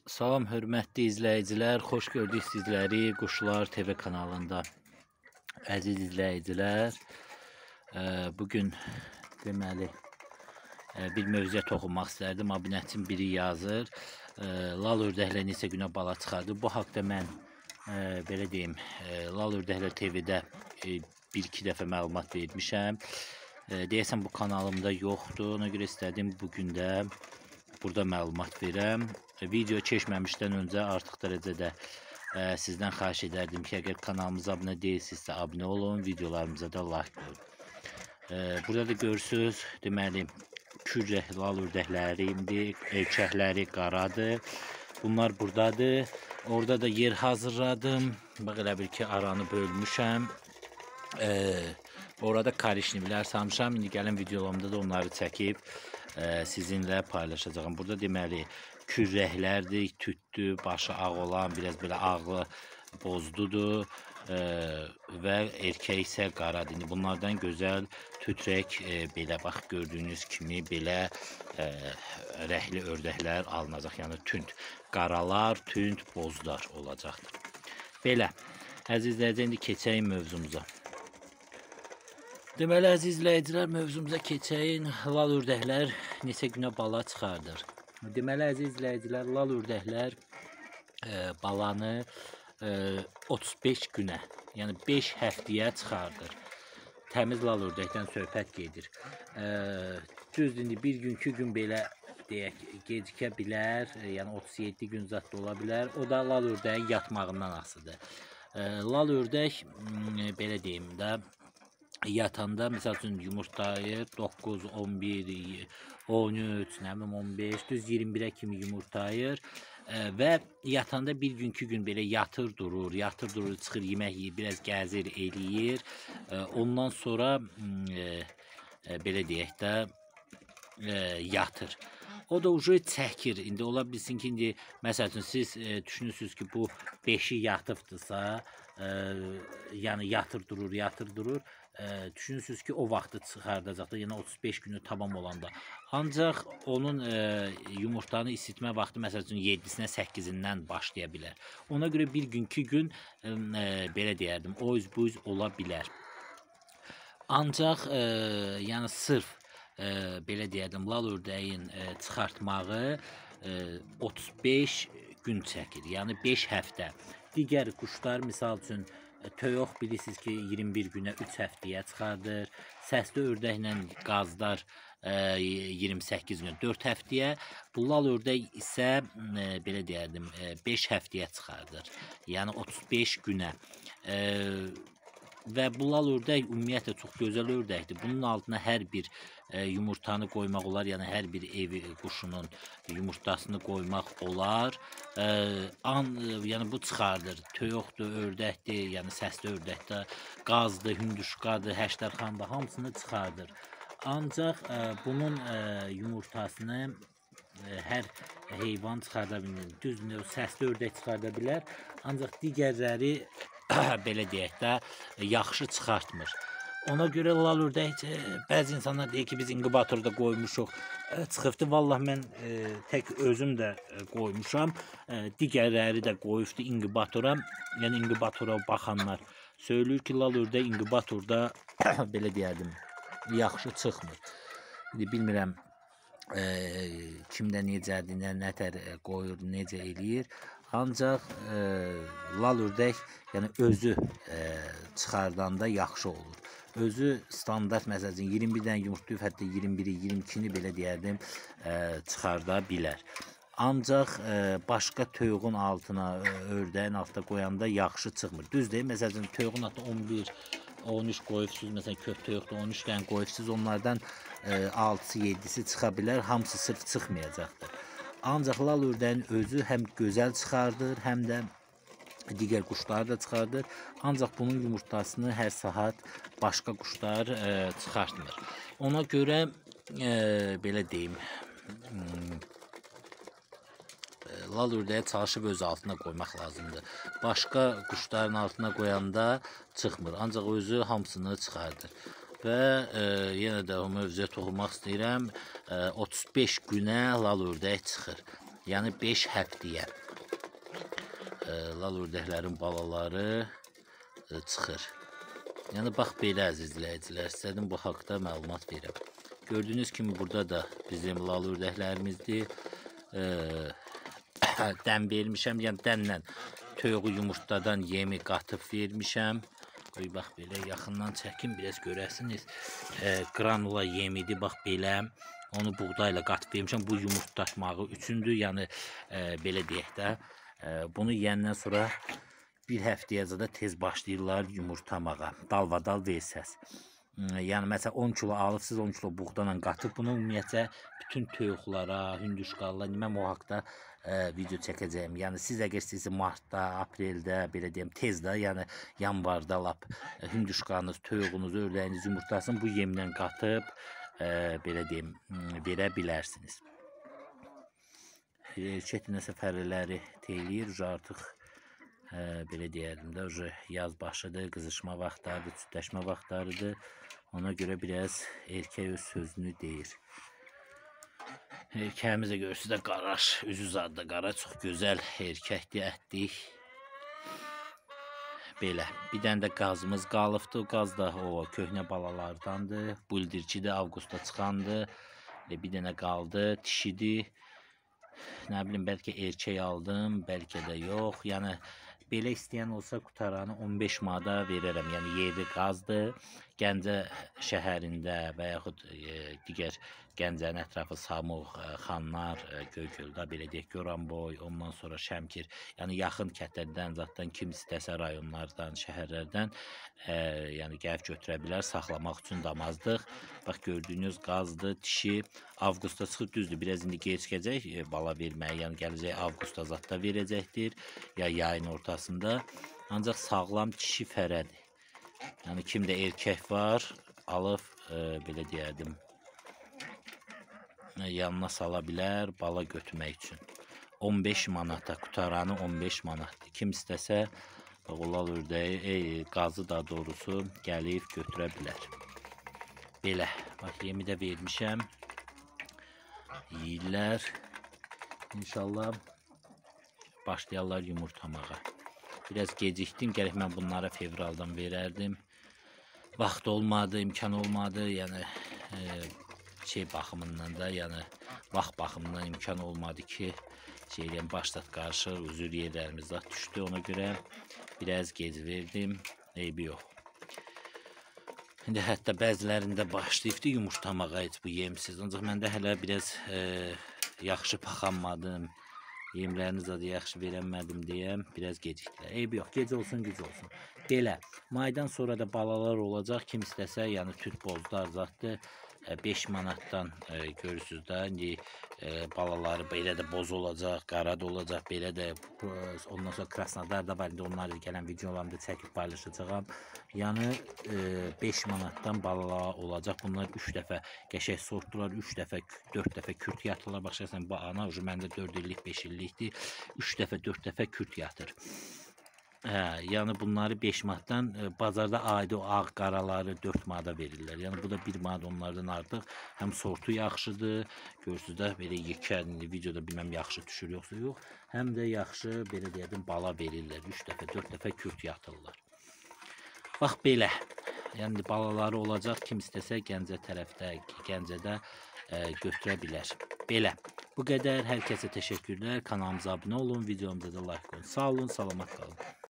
Salam hörmətli izləyicilər, xoş gördük sizləri Quşlar TV kanalında. Əziz izləyicilər, bugün deməli bir mövzuya toxunmaq istərdim. Abunəçim biri yazır, lal ördəklə neçə günə bala çıxardı. Bu haqda mən belə deyim, Lal Ördəklər TV-də bir-iki dəfə məlumat vermişəm. Deyəsən bu kanalımda yoxdur, ona görə istədim bugün də burada məlumat verəm. Video keçməmişdən öncə artıq dərəcədə sizdən xahiş edərdim ki, əgər kanalımıza abunə deyilsinizsə abunə olun, videolarımıza da like qoyun. Burada da görürsünüz, deməli, kürrək lal ördəklərimdir, erkəkləri qaradır. Bunlar buradadır. Orada da yer hazırladım. Bax, elə bil ki, aranı bölmüşəm. Orada karişnivlər salmışam. İndi gələn videolarımda da onları çəkib sizinlə paylaşacağım. Burada deməli kürrəklərdir, tütdü, başı ağ olan, biraz belə ağlı bozdudur və erkək isə qaradır. İndi bunlardan gözəl tütrək belə bax gördüyünüz kimi belə rəhli ördəklər alınacaq. Yəni tünd qaralar, tünd bozlar olacaqdır. Belə, əziz izləyicilər, indi keçəyim mövzumuza. Deməli, əziz izləyicilər, mövzumuza keçəyin. Lal ördəklər neçə günə bala çıxardır? Deməli, əziz izləyicilər, lal ördəklər balanı 35 günə, yəni 5 həftəyə çıxardır. Təmiz lal ördəkdən söhbət gedir. Düzdür, indi bir gün, iki gün belə deyək, gecikə bilər, yəni 37 gün zad da ola bilər. O da lal ördəyin yatmağından asılıdır. Lal ördək, belə deyim də, yatanda, misal üçün, yumurtlayır, 9, 11, 13, nə bilim, 15, düz 21-ə kimi yumurtlayır və yatanda bir gün, iki gün belə yatır durur, yatır durur, çıxır, yemək yeyir, biraz gəzir, eləyir. Ondan sonra, belə deyək də, yatır. O da ucu çəkir. İndi ola bilsin ki, indi, məsəl üçün, siz düşünürsünüz ki, bu 5-i yatıbdırsa, yəni yatır durur, yatır durur, düşünürsünüz ki, o vaxtı çıxardacaqdır, yəni 35 günü tamam olanda. Ancaq onun yumurtanı isitmə vaxtı, məsəl üçün, 7-sinə, 8-indən başlaya bilər. Ona görə bir gün, iki gün, belə deyərdim, o üz bu üz ola bilər. Ancaq, yəni sırf, belə deyərdim, lal ördəyin çıxartmağı 35 gün çəkir, yəni 5 həftə. Digər quşlar, misal üçün, toyuq bilirsiniz ki, 21 günə 3 həftəyə çıxardır. Səsli ördəklə qazlar 28 gün 4 həftəyə. Bu lal ördək isə, belə deyərdim, 5 həftəyə çıxardır. Yəni 35 günə. Və bu lal ördək ümumiyyətlə çox gözəl ördəkdir. Bunun altına hər bir yumurtanı qoymaq olar, yəni hər bir ev quşunun yumurtasını qoymaq olar. Yəni bu çıxardır. Toyuqdur, ördəkdir, yəni səsli ördəkdir, qazdır, hündüşkadır, həşdərxandır, hamısını çıxardır. Ancaq bunun yumurtasını hər heyvan çıxarda bilmir. Düzdür, səsli ördək çıxarda bilər, ancaq digərləri belə deyək də, yaxşı çıxartmır. Ona görə lal ördək, bəzi insanlar deyir ki, biz inkubatorda qoymuşuq, çıxıbdır. Vallah mən tək özüm də qoymuşam, digərləri də qoyubdu inkubatora. Yəni inkubatora baxanlar söylüyor ki, lal ördək inkubatorda belə deyərdim, yaxşı çıxmır. İndi bilmirəm kimdə necədir, nətər qoyur, necə eləyir. Ancaq lal ördək, yəni özü çıxardanda yaxşı olur. Özü standart, məsəl üçün, 21 dənə yumurtlayıb, hətta 21-i, 22-ni belə deyərdim, çıxarda bilər. Ancaq başqa toyuğun altına, ördəyin altına qoyanda yaxşı çıxmır. Düz deyil, məsəl üçün, toyuğun altına 11, 13 qoyubsuz, məsələn, köp toyuqda 13 dənə qoyubsuz, onlardan 6-sı, 7-si çıxa bilər, hamısı sırf çıxmayacaqdır. Ancaq lal ördəyin özü həm gözəl çıxardır, həm də digər quşları da çıxardır. Ancaq bunun yumurtasını hər saat başqa quşlar çıxartmır. Ona görə, belə deyim, lal ördəyə çalışıb öz altına qoymaq lazımdır. Başqa quşların altına qoyanda çıxmır, ancaq özü hamısını çıxardır. Və yenə də o mövzuya toxunmaq istəyirəm, 35 günə lal ördək çıxır. Yəni 5 həftəyə lal ördəklərin balaları çıxır. Yəni bax belə əziz izləyicilər, istədim bu haqda məlumat verəm. Gördüyünüz kimi burada da bizim lal ördəklərimizdir. Dən vermişəm, yəni dənlə toyuğu yumurtadan yemi qatıb vermişəm. Qoy bax belə yaxından çəkim, biraz görəsiniz. Qranula yemidir, bax belə. Onu buğdayla qatıb vermişəm. Bu yumurtlatmağı üçündür, yəni belə deyək də. Bunu yeyəndən sonra bir həftəyə da tez başlayırlar yumurtamağa. Dalvadal versəz. Yəni məsələn 10 kilo alıbsınız, 10 kilo buğdayla qatıb bunu ümumiyyətcə bütün toyuqlara, hündüşqallara, mən o haqda video çəkəcəyim. Yəni siz əgər istəyirsiniz martda, apreldə, belə deyim, tez də, yəni yanvarda lap hündüşqanınız, toyuğunuz, ördəyiniz yumurtasını bu yemlə qatıb belə deyim, verə bilərsiniz. Erkək nəsə fərələri teyləyir, artıq belə deyərdim də, yaz başıdır, qızışma vaxtlarıdır, cütləşmə vaxtlarıdır. Ona görə biraz erkək öz sözünü deyir. Erkəyimiz də görürsünüz də qaraş, üzü zadda qara, çox gözəl erkəkdir, ətdik. Belə, bir dənə də qazımız qalıbdır. Qaz da o köhnə balalardandır. Bildirçidir, avqustda çıxandır. Bir dənə qaldı, dişidir. Nə bilim, bəlkə erkək aldım, bəlkə də yox. Yəni, belə istəyən olsa qutaranı 15 manata verərəm. Yəni, yerli qazdır. Gəncə şəhərində və yaxud digər Gəncənin ətrafı Samux, Xanlar, Göygöldə, belə deyək, Goranboy, ondan sonra Şəmkir. Yəni, yaxın kəndlərdən, zaten kim istəsə rayonlardan, şəhərlərdən yəni, gəlib götürə bilər, saxlamaq üçün damazlıq. Bax, gördüyünüz qazdır, dişi avqustda çıxıb, düzdür, biraz indi gecikəcək bala verməyə, yəni gələcək avqustda zatda verəcəkdir, ya yayın ortasında. Ancaq sağlam dişi fərədir. Yəni, kimdə erkək var, alıb, belə deyərdim, yanına sala bilər bala götürmək üçün. 15 manata, qutaranı 15 manatdır. Kim istəsə, o lal ördəyi, qazı da doğrusu gəlib götürə bilər. Belə, bax, yemi də vermişəm. Yeyirlər. İnşallah başlayarlar yumurtamağa. Biraz gecikdim, gərək mən bunlara fevraldan verərdim. Vaxt olmadı, imkan olmadı, yəni şey baxımından da, yəni vaxt baxımından imkan olmadı ki, şey eləyəm, başlat qarışır, üzür yerlərimiz zat düşdü, ona görə biraz gec verdim, eybi yox. İndi hətta bəzilərində başlayıbdı yumurtamağa heç bu yemsiz, ancaq məndə hələ biraz yaxşı paxanmadım. Yemlərini zadı yaxşı verəmədim deyə biraz gecikdilər. Eybi yox, gec olsun, güc olsun. Belə, maydan sonra da balalar olacaq. Kim istəsə, yəni tüt bozlar zaddır. 5 manatdan görürsünüz də, indi balaları belə də boz olacaq, qara da olacaq, belə də, ondan sonra Krasnodar da var, indi onları gələn videolarımda çəkib paylaşacağam. Yəni 5 manatdan balalar olacaq. Bunlar 3 dəfə qəşəng sortdular, 3 dəfə, 4 dəfə kürt yatırlar. Bax, şəxsən bu ana, məndə 4 illik, 5 illikdir, 3 dəfə, 4 dəfə kürt yatır. Hə, yəni bunları 5 manatdan bazarda adi o ağ qaraları 4 manata verirlər. Yəni bu da 1 manat onlardan artıq. Həm sortu yaxşıdır, görürsünüz də belə yekə, videoda bilməm yaxşı düşür yoxsa yox. Həm də yaxşı, belə deyərdim, bala verirlər. 3 dəfə, 4 dəfə kürt yatırlar. Bax belə. Yəni balaları olacaq, kim istəsə Gəncə tərəfdə, Gəncədə götürə bilər. Belə. Bu qədər. Hər kəsə təşəkkürlər. Kanalımıza abunə olun, videomuza da like qoyun. Sağ olun, salamat qalın.